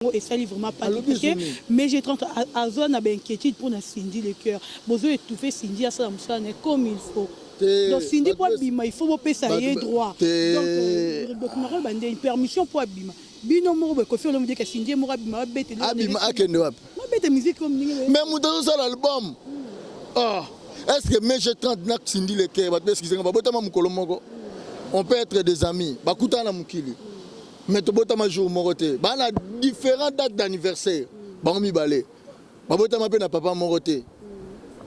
Yango esali vraiment pasi parce que MG 30 aza na ba inquiétude pona Cindy le cœur bozo etouffer Cindy asala musala naye comme il faut donc Cindy po abima il faut bopesa ye droit donc nakoloba ndeni permission po abima bino moko boye Koffi Olomide que Cindy ye moko abima babetela abima akende wapi babeta musique comme ndenge mais moto azosala album ah est ce que MG 30 na Cindy le cœur bato excuse nga babotama mokolo moko on peut être des amis bakutana na mokili. Mais tobotama jour moko te. Ba na différents dates d'anniversaire. Bango mibale. Babotama pe na papa moko te.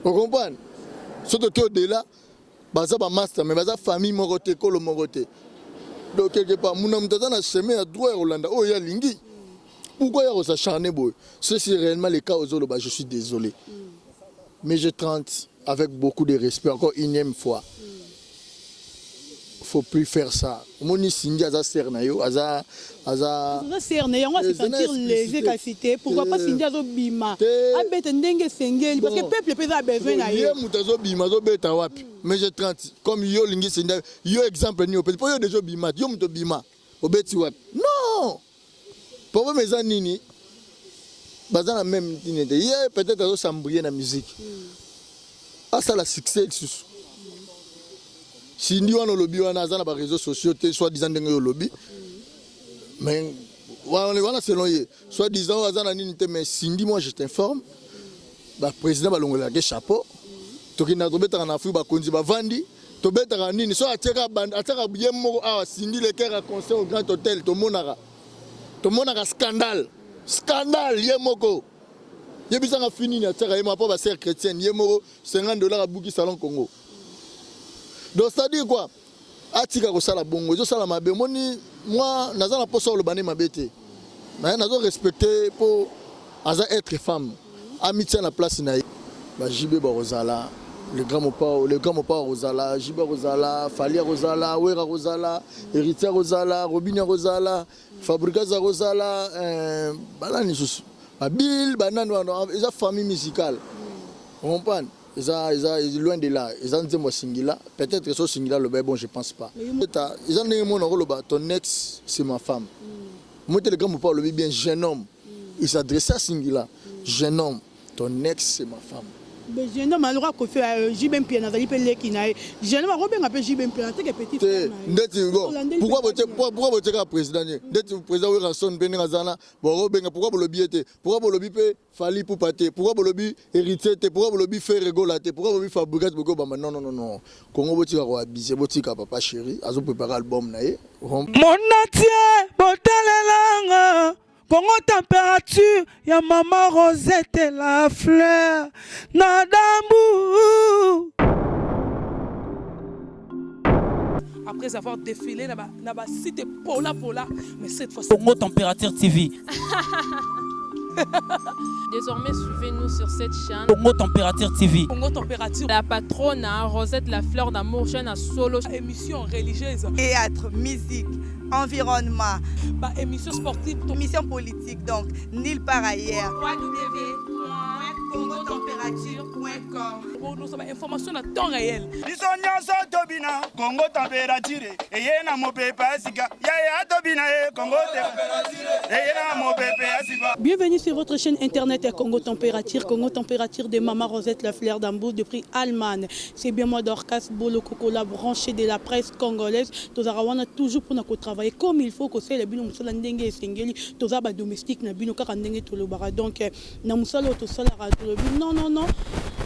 O comprendre? Soki toke au-delà, baza ba master mais baza famille moko te, ekolo moko te. Donc quelque part, muna moto aza na chemin ya droit ya kolanda oyo ye alingi. Pourquoi ya ko s'acharner boye? Si c'est réellement le cas ozoloba, je suis désolé. Mais je 30 avec beaucoup de respect encore unième fois. Faut plus faire ça omoni Cindy aza sœur na yo aza aza aza sœur na yango a se sentir léger kasi te pourquoi pas Cindy azo bima abeta ndenge esengeli parce que peuple pe eza besoin na ye ye moto azo bima azo beta wapi mais j'ai 30 comme yo olingi Cindy yo exemple nini opesi po yo deja obima yo moto obima obeti wapi non problème eza nini baza na même nini te ye peut-être azo s'embrouiller na musique asala succès lisusu Cindy wana olobi wana aza na ba réseaux sociaux te soit disant ndenge yo olobi mais wana selon ye soit disant oyo aza na nini te mais Cindy moi je t'informe ba président balongolelaka chapeau tokendaka tobetaka na Afrique bakonzi bavandi tobetaka nini so atiaka atiaka ye moko awa Cindy Le Cœur ya concert au Grand Hôtel tomonaka tomonaka scandale scandale ye moko yebisanga fi nini atiaka ye moko mpo ba sœur chrétienne ye moko 50 $ abuki salon Congo donc c'est à dire quoi atika kosala bongo ezosala mabe omoni moi naza na mposa oloba nde mabe te mais nazo respecte mpo aza être femme amitia na place na ye ba JB bakozala le grand mopao le grand mopao akozala JB akozala Fally akozala Wera akozala Héritier akozala Robini akozala Fabricas akozala euh, banani lisusu babil banani wana eza famille musicale comprendre eza eza loin de là eza nzembo ya singila peut-être so singila aloba bon je pense pas eza ndenge mona koloba ton ex c'est ma femme moi le grand mopao alobi bien jeune homme il s'adressait à singila jeune homme ton ex c'est ma femme. Mais jeune homme aloka kofi euh, JB Mpiana azali mpe leki na ye jeune homme akobenga mpe JB Mpiana teke petit frère na ye ndeti bon pourquoi botie pourquoi botie kaka président ye ndeti président Werrason mpe ndenge aza na bokobenga pourquoi bolobi ye te pourquoi bolobi mpe Fally Ipupa te pourquoi bolobi Héritier te pourquoi bolobi Ferre Gola te pourquoi bolobi Fabregas bokoki obamba non non non non Congo botika ko abuse botika papa chéri azo préparer album na ye Monatie botalelanga Congo température ya maman Rosette la fleur na dambu. Après avoir défilé na ba, na ba site pola pola, mais cette fois Congo Température TV. Désormais, suivez-nous sur cette chaîne. Congo Température TV. Congo Température. La patronne, hein, Rosette La Fleur d'amour, chaîne à solo. Émission religieuse. Théâtre, musique, environnement. Ba émission sportive. Émission politique, donc nulle part ailleurs. www.congotemperature.com Pour information à temps réel. Biso nyonso tobina Congo température eye na mopepe ya sika yaya tobina ye Congo eye na mopepe ya sika. Bienvenue sur votre chaîne internet Congo Température, Congo Température de Mama Rosette La Fleur d'Ambour depuis Allemagne. C'est bien moi Dorcas Bolokoko, la branchée de la presse congolaise. Tozara wana toujours pour na travailler comme il faut kosala bino musala ndenge esengeli toza ba domestique na bino kaka ndenge tolobaka donc na musala oyo tosalaka tolobi non non non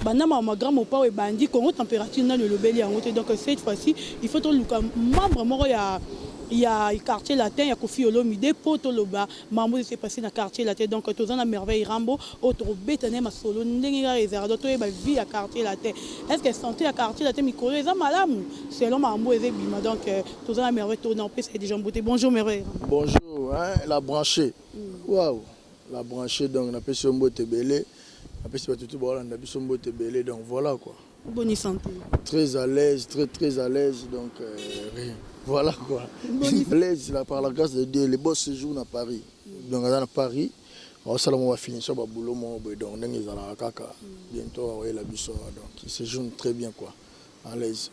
banda makambo ya grand mopao ebandi Congo température nanu elobeli yango te donc cette fois-ci il faut toluka membre moko ya ya quartier latin ya Koffi Olomide po toloba mambo oyo s'est passé na quartier latin donc toza na Merveille Rambo oyo tokobeta na ye masolo ndenge kaka ezalaka donc toyeba vie ya quartier latin est ce que santé ya quartier latin mikolo eza malamu selon makambo oyo eza ebima donc toza na Merveille to na opesa ye déjà mbote bonjour Merveille Rambo. Bonjour hein, la branchée mm. Waouh la branchée donc napesi yo mbote ebele napesi bato tu baolanda biso mbote ebele donc voilà quoi. Boni santé. Très à l'aise, très très à l'aise donc euh, rien. Voilà quoi. Boni à l'aise là, par la grâce de Dieu, le boss séjour à Paris. Donc aza na Paris, osala mwa finition ba boulot moko boye donc ndenge ezalaka kaka bientôt akoyela biso donc il séjourne très bien quoi. À l'aise.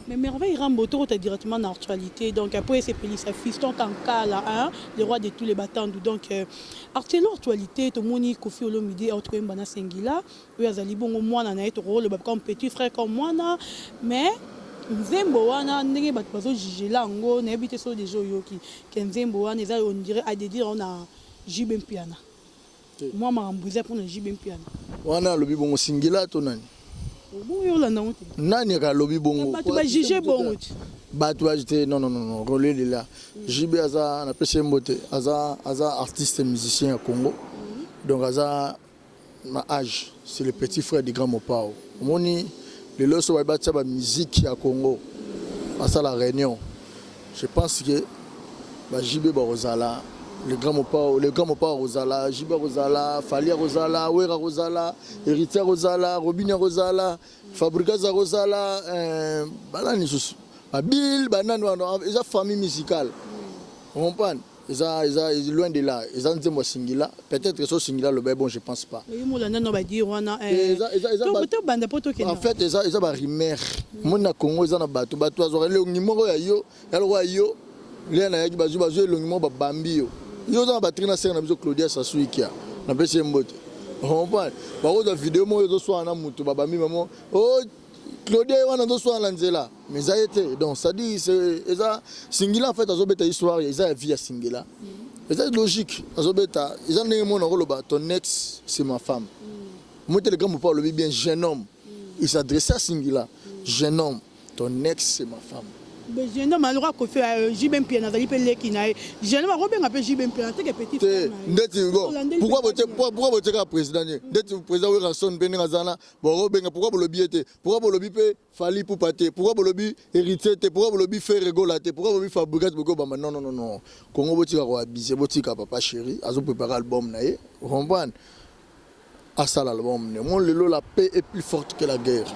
Mais Merveille Rambo tokota directement na actualité, donc po esepelisa fiston Kankala, hein, le roi de tous les batandu. Donc actuellement actualité, tomoni Koffi Olomide auti koyemba na Sengila oyo azali bongo mwana na ye, tokoloba comme petit frère, comme mwana. Mais nzembo wana, ndenge bato bazojugela yango, nayebi te soki déjà oyoki ke nzembo wana eza, on dirait adédire yango na JB Mpiana. Mwa makambo eza mpona JB Mpiana. Wana alobi bongo Singila to nani? Bongo yo olanda yango te? Nani alobi bongo? Bato bajuge bongo ti. Bato te, non, non, non, non, rôle de là, JB aza, napesi ye mbote, aza artiste musicien ya Congo, donc aza na âge, c'est le petit frère du grand Mopao. Omoni lelo so bayebi batia bamusique ya Congo, basala réunion, je pense que ba JB bakozala, le grand Mopao, le grand Mopao akozala, JB akozala, Fally akozala, Wera akozala, Héritier akozala, Robin akozala, Fabregas akozala, banani lisusu, babil banani wana, eza famille musicale, comprendre. Eza loin de là, eza nzembo ya Singila. Peut-être so Singila aloba bon, je pense pas. Yo molanda no badire wana tobanda mpo tokende. En fait, eza barumeur. Omoni na Congo eza na bato bazwaka elongi moko ya yo, ya lokola yo lia nayaki, bazwi elongi moko, babambi yo. Yo oza na batri na sere na biso Claudia Sasuikia, napesi ye mbote, comprendre. Bakozwa video moko ezoswana na motu, babambi mamo o Claudia ye wana azoswana na nzela, mais eza ye te. Donc c'est-à-dire eza Singila. En fait, azobeta histoire, eza ya vie ya Singila, eza logique. Azobeta, eza ndenge mona koloba "ton ex, c'est ma femme". Moi te, le grand Mopao alobi bien "jeune homme", il s'adressait à Singila: "Jeune homme, ton ex, c'est ma femme." Jeune homme aloka Koffi, JB Mpiana azali mpe leki na ye. Jeune homme akobenga mpe JB Mpiana teke petit. Te, ndeti bon, pourquoi botiaka président nie ndeti président Werrason mpe ndenge aza na bokobenga? Pourquoi bolobi ye te? Pourquoi bolobi mpe Fally Ipupa te? Pourquoi bolobi Héritier te? Pourquoi bolobi Ferre Gola te? Pourquoi bolobi Fabregas? Bokobamba, non, non, non, non, Congo, botika koabuse, botika. Papa chéri azopréparer album na ye, comprendre, asala album ne mo. Lelo la paix est plus forte que la guerre.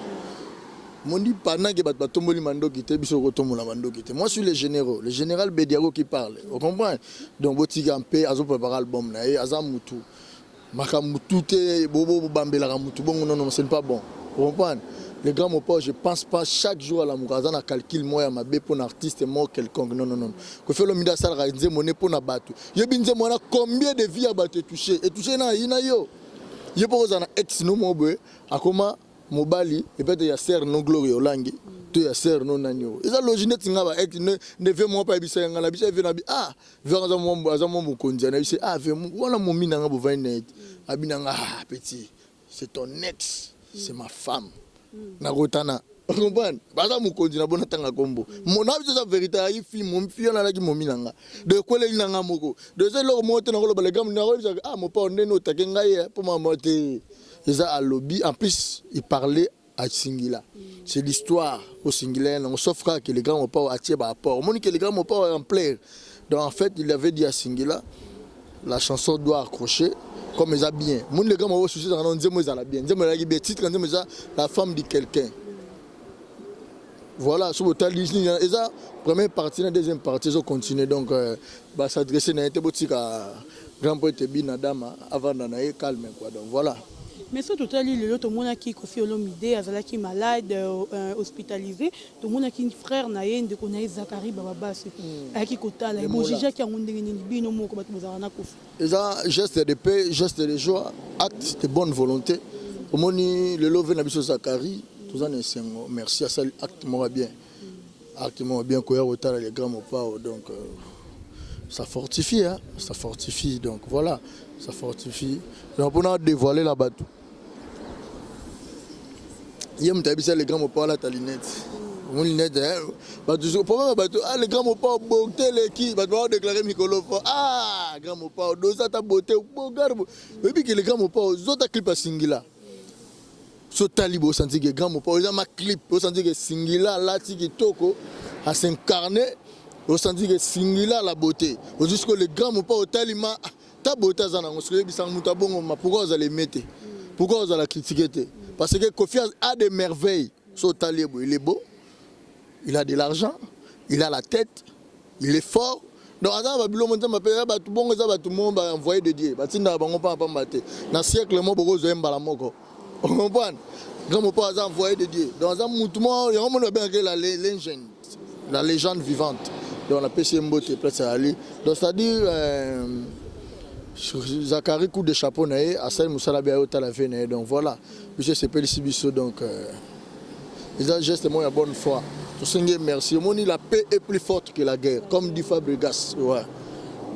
Mondi pendant que bato batomboli mandoki te, biso kotombola mandoki te. Moi, suis le généraux, le général Bediago qui parle, vous comprendre. Donc botika mpe, azopréparer album na ye, aza mutu makambo tu te bobambelaka mutu bongo. Non, non, ce n'est pas bon, vous comprendre. Le grand Mopao, je pense pas chaque jour alamuka aza na calcul moko ya mabe mpo na artiste moko quelconque. Non, non, non. Koffi Olomide asalaka nzembo ne mpo na bato. Yebi nzembo wana, combien de vie ya bato etouche, etouche na ye na yo ye mpo kozala na ex no moko boye, akoma mobali peut-être ya sœur no Gloire Olangi to ya sœur no nani oyo. Eza logique. Neti nga ba ex ne ve moko mpe ayebisa nga na biso eve na bi ah ve aza mwa mokonzi na biso, ah ve wana momi na nga bovandi na ye te, abi na nga: "Ah petit, c'est ton ex, c'est ma femme." Nakotana, comprendre, baza mokonzi na bona ntanga kombo na biso, eza vérité. Ayi fi momi fi wana alaki momi na nga, de ekweleli na nga moko de eza eloko moko te. Nakoloba legamu, nakoyebisaka: "Ah Mopao, ndeni otake ngai mpo mama te." Eza alobi, en plus il parlait à Singila, c'est l'histoire au Singila nango, sauf kaka que le grand Mopao atie baapport. Omoni que le grand Mopao est en plaire. Donc en fait, il avait dit à Singila, la chanson doit accrocher comme eza bien. Moni le grand Mopao susi ezalaka na nzembo, ezala bien, nzembo ezalaki bien. Titre nzembo eza "La femme de quelqu'un". Voilà, so botali eza première partie na deuxième partie ezocontinue. Donc bas'adresse na ye te, botika grand poete bina dama avanda na ye calme, quoi. Donc voilà. Mais so totali lelo, tomonaki Koffi Olomide azalaki malade, hospitalisé. Tomonaki frère na ye, ndeko na ye Zakari Bababasi ayaki kotala ye. Bojugeaki yango ndenge nini, bino moko bato bozalaka na Koffi? Eza geste de paix, geste de joie, acte de bonne volonté. Omoni lelo ve na biso Zakari, toza na esengo, merci. Asali acte moko ya bien, acte moko bien, koya kotala les grands Mopao. Donc ça fortifie, hein? Ça fortifie. Donc voilà, ça fortifie. Donc mpona dévoiler la bato, ye moto ayebisa le grand Mopao alata lunette. Omoni lunette, bato problème, bato: "Ah, le grand Mopao, beauté eleki." Bato baodéclare mikolo fo: "Ah, grand Mopao doza ata beauté bogar." Oyebi ke le grand Mopao zota clip asingila, so tali bo osanti ke grand Mopao eza ma clip, osanti ke Singila alati kitoko, as'incarne, osanti ke Singila la beauté. Ozwi sikoyo le grand Mopao, otali ma ta beauté aza nango. Soki oyebisanga moto abongo ma, pourquoi ozala aimé te? Pourquoi ozala critiqué te? Parce que Koffi a des merveilles. So otali ye boye, il est beau, il a de l'argent, il a la tête, il est fort. Donc aza na babiloko. Nzambe mpe bato bongo, eza bato mo baenvoyé de Dieu, batindaka bango mpamba pamba te. Na siècle mo bokozwa ye mbala moko, ocomprendre. Grand Mopao aza envoyé de Dieu. Donc aza mutu moko yango moni babengaka la légende, la légende vivante. Donc napesi ye mbote place azali. Donc c'est-à-dire Zacharie, coup de chapeau na ye, asali mosala be, ayotala ve na ye. Donc voilà, biso esepelisi biso. Donc eza geste moko ya bonne foi, tosengi ye merci. Omoni, la paix est plus forte que la guerre, comme dit Fabregas, ouais.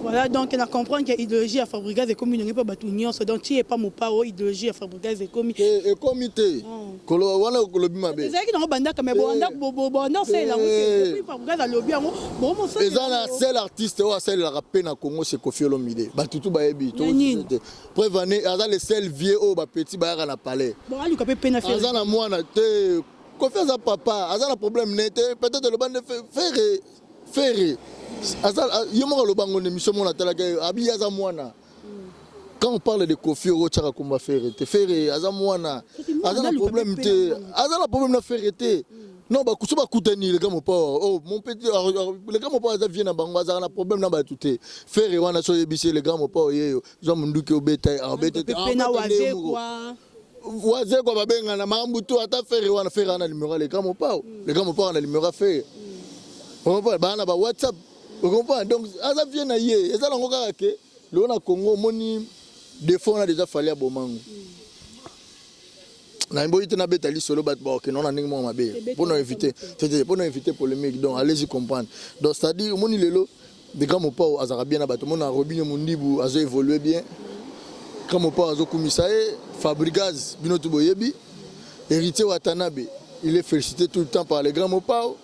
Voilà, donc na comprendre que idéologie ya Fabregas ekomi ndenge mpe bato nyonso. Donc ti epa Mopao, idéologie ya Fabregas ekomi. Ekomi te, koloba wana kolobi mabe. Ezalaki nango bandaka, mais banda osalela yango te. Depuis Fabregas alobi yango. Eza na seul artiste oyo asalelaka mpe na Congo, c'est Koffi Olomide. Bato tu bayebi te, preuve ane aza le seul vieux oyo bapeti bayaka na palais. Bon, aluka mpe na Aza na mwana te. Koffi aza papa, aza na problème ne te. Peut-être aloba nde Ferre. Ferre aza ye moko aloba ngo na émission moko natalaki, abi aza mwana. Quand on parle de Koffi, oyo otiaka komba Ferre te. Ferre aza mwana, aza na problème te, aza na problème na Ferre te. Non, bakusu bakutani, le grand Mopao, oh mon petit, le grand Mopao aza vie na bango, azalaka na problème na bato te. Ferre wana, so oyebisi le grand Mopao, yeyo zwa munduki, obeta, abeta te. Mpe na Wazekwa. Wazekwa babengana makambo to ata Ferre wana. Ferre wana numéro le grand Mopao, le grand Mopao na numéro Ferre, ocomprendre? Baa na ba WhatsApp, ocomprendre? Donc aza vie na ye, eza nango kaka ke lelo na Congo omoni défaut wana déjà Fally abomango. Naboyi te nabeta lisolo, bato bakokende na ndenge moko mabe, mpona éviter te, mpona éviter polémique. Donc allez-y comprendre. Donc c'est à dire, omoni lelo de grand Mopao azalaka bien na bato. Omona Robinio Mundibu azo évolue bien, grand Mopao azokumisa ye. Fabregas, bino tu boyebi. Héritier Watanabe, il est félicité tout le temps par le grand Mopao.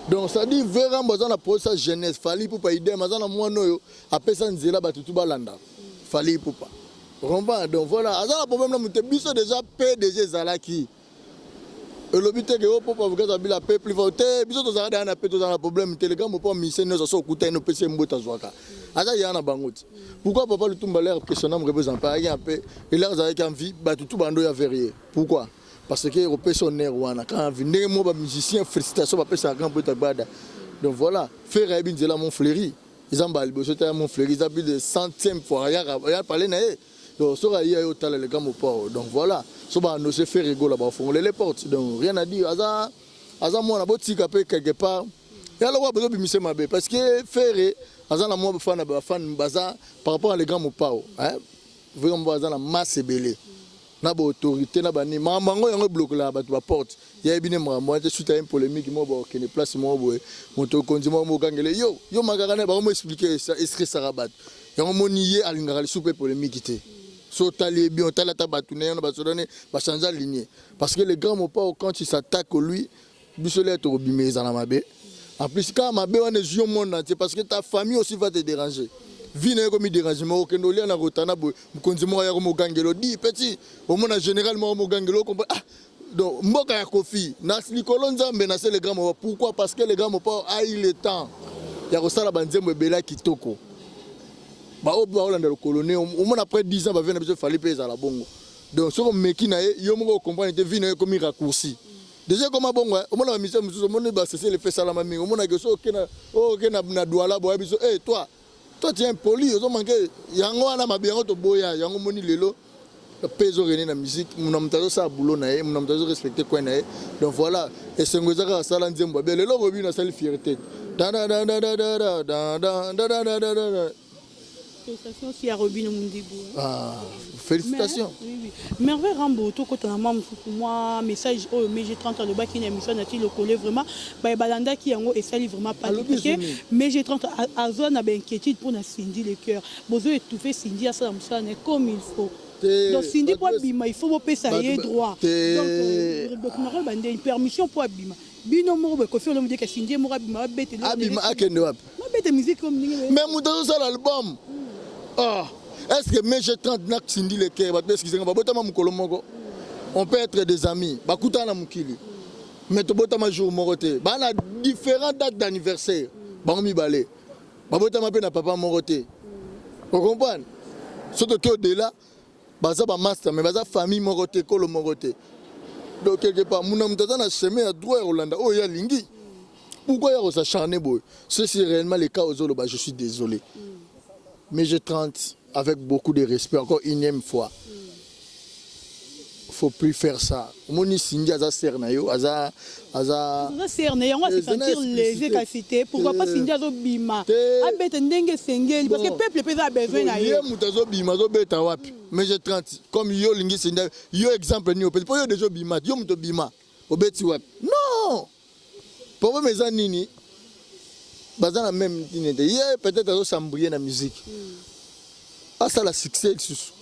Donc c'est à dire, verambo aza na prosa jeunesse. Fally Ipupa idem, aza na mwana oyo apesa nzela, bato tu balanda Fally Ipupa, comprend? Donc voilà, aza na problème na moto. Biso déjà PDG ezalaki elobi te ke o po Fabregas abila pe plus fort te. Biso tozalaka deya na pe, tozala na problème te. Le grand Mopao, mise nyonso so okutani, opesi ye mbote, azwaka, aza ya na bango ti. Pourquoi papa Lutumba, l'air question na représente ayaki un peu elere azalaki en vie, bato tu bando ya vers ye? Pourquoi? Parce que opesi honneur wana kaka vie, ndenge moko bamusicien félicitation bapesaka grand poeta Gbada. Donc voilà, Ferre ayebi nzela Mont Fleury, eza mbala liboso te ya Mont Fleury, eza plus de 100e fois ya pale na ye. Donc soki aye, aye otala le grand Mopao. Donc voilà, so baannonce Ferre Gola, bafongola les portes. Donc rien à dire, aza mwana, botika mpe quelque part ya lokola bozobimisa mabe, parce que Ferre aza na mwa bafan, bafan baza par rapport à le grand Mopao, hein? Vraiment aza na masse ebele na baautorité na banini. Makambo yango, yango eblokelaka bato baporte. Yayebi ne makambo wana te. Suite ya polémique moko, bakokende place moko boye, moto okonzi moko mokangele yo yo makaka na bango, mo explique, estresaka bato. Yango moni ye alingaka lisusu mpe polémique te. So otali ye bien, otali ata bato na ye wana, basoda ne bachange ligne, parce que le grand Mopao, quand il s'attaque, lui, biso lia tokobima, ezala mabe. En plus kaka mabe wana ezwi yo monde entier, parce que ta famille aussi va te déranger, vie na ye komi déranger. Moko okende olia na kotana boye, mokonzi moko ayako mogangelo di petit, omona général moko mogangelo, okompa. Ah, donc mboka ya Koffi na likolo, Nzambe na se, le grand Mopao. Pourquoi? Parce que le grand Mopao a eu le temps ya kosala banzembo ebele ya kitoko. Baoyo baolanda lokolo ne, omona après 10 ans bavie na biso Fally mpe ezala bongo. Donc soki omeki na ye, yo moko ocomprendre te, vie na ye ekomi raccourci déjà, ekoma bongo. Omona bamisien mosusu, omoni basese lefe esalama mingi. Omonake so oke na Douala, boya biso, e toi, toi, tu es impoli, ozomanke yango wana mabe. Yango toboya yango. Omoni lelo mpe ezorene na musique, muna moto azosala boulot na ye, muna moto azorespecte coin na ye. Donc voilà, esengo eza kaka asala nzembo abe lelo Robino asali fierté. Félicitations aussi à Robino Mundibu. Ah, félicitations. Mais, oui. Merveille Rambo, tokota na mwa mosusu, mwa message oyo MG 30 alobaki na émission na ti lokole. Vraiment baye balandaki yango, esali vraiment pas, parce que MG 30 azwa na bainquiétude mpona Cindy Le Cœur. Bozo étouffe Cindy, asala mosala na comme il faut. Donc Cindy po abima, il faut bopesa ye droit. Donc nakoyeba nde permission mpo abima, bino moko boye Koffi Olomide ka Cindy moko abima, babete. Abima, akende wapi? Babete musique comme ndenge. Mais moto azosala album, ah, est ce que MG 30 na Cindy Le Cœur, bato excuse nga, babotama mokolo moko? On peut être des amis, bakutana na mokili, mais tobotama jour moko te, baa na différent date d'anniversaire. Bango mibale babotama mpe na papa moko te, ocomprendre? So toke au-delà, baza bamaster, mais baza famille moko te, ekolo moko te. Donc quelque part muna moto aza na chemin ya droit ya kolanda oyo ye alingi. Pourquoi ya kosacharne boye? Ceci réellement le cas ozoloba, je suis désolé, mais je 30 avec beaucoup de respect, encore énième fois. Faut plus faire ça. Omoni Cindy aza sœur na yo, aza aza Aza sœur na yango, a se sentir léger kasi te. Pourquoi pas Cindy azobima? Abeta ndenge esengeli parce que peuple mpe eza besoin na ye. Ye moto azobima, azobeta wapi? Mais j'ai 30 comme yo olingi Cindy, yo exemple nini opesi? Mpo yo déjà obima, yo moto obima, obeti wapi? Non. Problème eza nini? Baza na même nini te. Ye peut-être azosambrie na musique. Asala succès lisusu.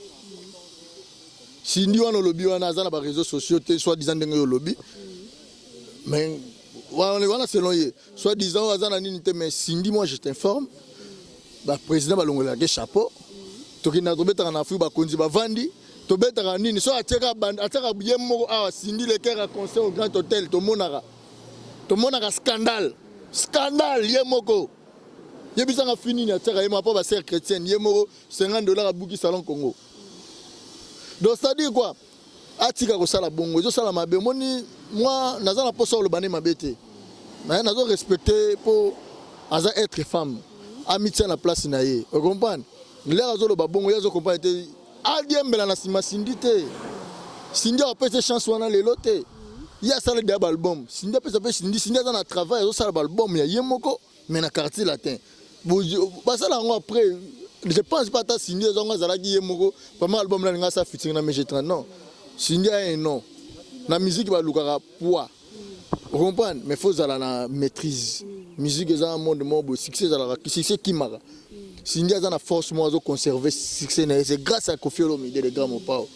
Cindy wana olobi wana aza na baréseaux sociaux te, soit disant ndenge oyo olobi. Mais wana selon ye, soit disant oyo aza na nini te, mais Cindy, moi je t'informe, baprésident balongolelaka chapeau. Tokendaka, tobetaka na Afrique, bakonzi bavandi, tobetaka nini so atiaka atiaka ye moko awa. Cindy Le Cœur ya concert au Grand Hôtel, tomonaka scandale, scandale. Ye moko yebisanga fi nini atiaka ye moko mpo basœur chrétienne, ye moko 50 $ abuki salon Congo. Donc c'est à dire quoi? Atika kosala bongo, ezosala mabe. Omoni, moi naza na mposa oloba nde mabe te, mais nazo respecte mpo aza être femme, amitia na place na ye. Ocomprendre lere azoloba bongo, ye azocomprendre te. Adiembela na nsima Cindy te. Cindy apesa chance wana lelo te. Ye asala deya baalbum. Cindy apesa mpe Cindy. Cindy aza na travail, azosala baalbum ya ye moko, mais na Quartier Latin basala yango après. Je pense pas ata Cindy ezango azalaki ye moko vraiment album nalinga asala featuring na MG 30. Non, Cindy a un nom na musique, balukaka poids, comprendre, mais faut ozala na maîtrise. Musique eza monde moko boye, succès ezalaka, succès ekimaka. Cindy aza na force moko, azoconserve succès na ye, c'est grâce à Koffi Olomide, le grand Mopao,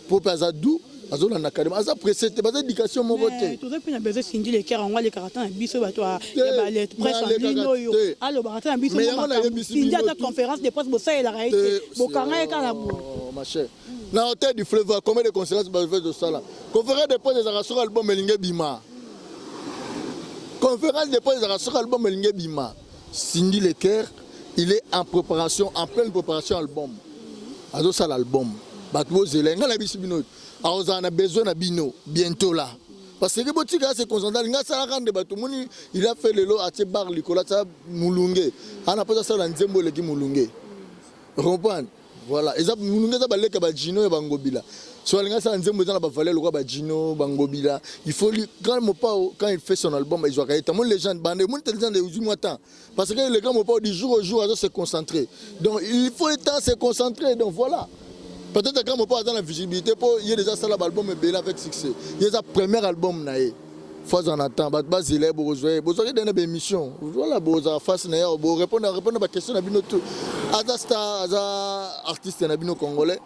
po mpe aza doux, azolanda carrément, aza pressé te, baza éducation moko te. Toza mpe na besoin Cindy Le Cœur yango alekaka ata na biso bato ya presse en ligne oyo, alobaka ata na biso. Cindy, ata conférence de presse bosalelaka ye te, bokanga ye kaka na boye. Ma chère, na Hôtel du Fleuve, combien de conférence bafait tosala? Conférence de presse ezalaka soki album elingi ebima. Conférence de presse ezalaka soki album elingi ebima. Cindy Le Cœur, il est en préparation, en pleine préparation album. Azosala album, bato bozela. Ngai nayebisi bino, akozala na besoin na bino bientôt là, parce que botika se concentre. Alingi asalaka nde bato moni. Il a fait lelo, atie bar likolo, atia molunge ana mposa asala nzembo eleki molunge, comprendre? Voilà, eza molunge, eza baleka bajino ya bangobila. So alingi asala nzembo eza na bavaleur lokola bajino bangobila. Il faut lui, grand Mopao, quand il fait son album, ezwaka ye moni légende bande, moni légende ezwi mwa temps, parce que le grand Mopao, du jour au jour, azo se concentrer. Donc il faut temps se concentrer. Donc voilà, peut-être grand Mopao aza na visibilité mpo ye déjà asala baalbum ebele avec succès. Ye eza premier album na ye, faut aza na temps. Bato bazela ye, bokozwa ye, bozwaki dene baémission. Voilà, bozala face na ye, borépondre, répondre baquestion na bino tout. Aza star, aza artiste na bino congolais.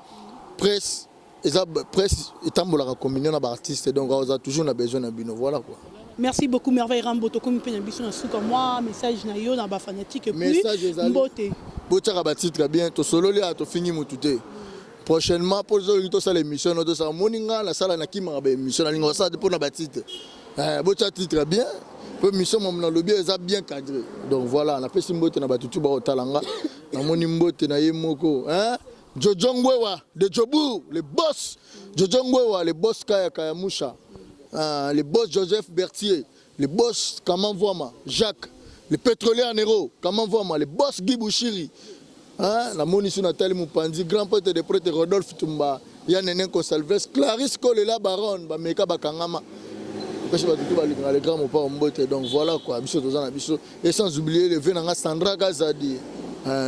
Presse eza presse, etambolaka communion na baartiste, donc aza toujours na besoin na bino. Voilà quoi. Merci beaucoup, Merveille Rambo. Tokomi mpe na biso na suka. Mwa message na yo na bafanatique et puis Message ezali mbote. Botiaka batitre bien. Tosololi awa, tofingi mutu te. Prochainement, mpo olingi tosala émission no, tosala. Moni nga nasala, nakimaka baémission, nalinga kosala te mpo na batitre. Botia titre bien mpo émission mamo nalobi eza bien cadré. Donc voilà, napesi mbote na bato tu baotala nga. Namoni mbote na ye moko, hein? Jojo Ngwewa de Jobourg, le boss Jojo Ngwewa, le boss Kaya Kaya Musha, le boss Joseph Berthier, le boss Kamanvwama Jacques, le pétrolier Nero Kamanvwama, le boss Guy Bouchiri, hein, namoni su natali mopanzi, grand prêtre de prêtre Rodolphe Tumba ya Nene Consalves, Clarisse Kolela Baron bameka bakangama, pesi bato tu balingaka le grand Mopao mbote. Donc voilà quoi, biso toza na biso. Et sans oublier le ve nanga Sandra Kazadi,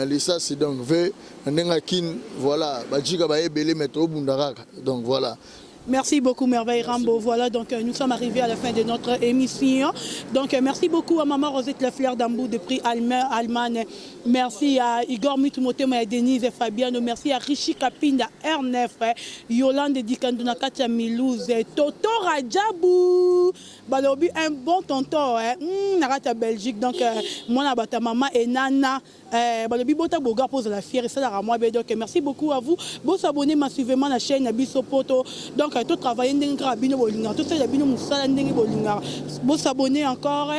lisasi. Donc ve na ndenge akine, voilà, bajika bayebele, mais tobunda kaka. Donc voilà. Merci beaucoup, Merveille Rambo. Voilà, donc nous sommes arrivés à la fin de notre émission. Donc merci beaucoup à Maman Rosette Lafleur d'Ambou de prix Allemagne. Merci à Igor Mitumotema et Denise et Fabiano. Merci à Richie Kapinda R9, Yolande Dikanduna Katia Milouz, Toto Rajabu. Balobi un bon tonton, hein, na Belgique. Donc moi na bata maman et Nana. Balobi bota boga pose la fière esalaka mwa be. Donc merci beaucoup à vous. Bosabonner massivement na chaîne na biso poto. Donc totravaille ndenge kaka bino bolingaka, tosalela bino mosala ndenge bolingaka. Bosabonner encore.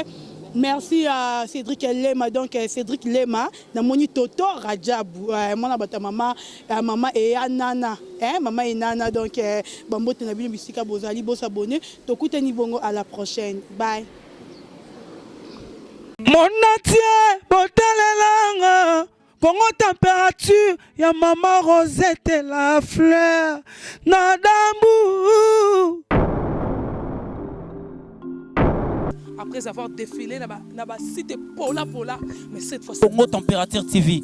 Merci à Cédric Lema. Donc Cédric Lema, namoni Toto Rajabu, mwana bato ya mama, mama eya nana, eh, mama enana. Donc bambote na bino bisika bozali. Bosabonner. Tokutani bongo à la prochaine. Bye. Monde entier botalelanga. Congo Température ya mama Rosette la fleur na dambu. Après avoir défilé na ba site pola pola, mais cette fois-ci Congo Température TV.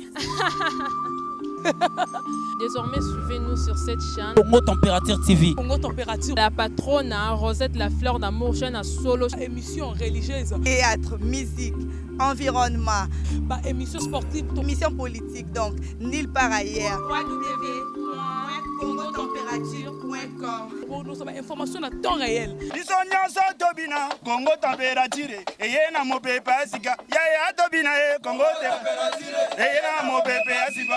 Désormais, suivez-nous sur cette chaîne. Congo Température TV. Congo Température. La patronne, hein, Rosette la fleur d'amour, chaîne à solo. Émission religieuse. Théâtre, musique, environnement. Bah, émission sportive. Émission politique, donc, nulle part ailleurs. www.congotempérature.com Pour nous, information à temps réel. Biso nyonso tobina Kongo température eye na mopepe ya sika yaya tobina ye Kongo eye na mopepe ya sika.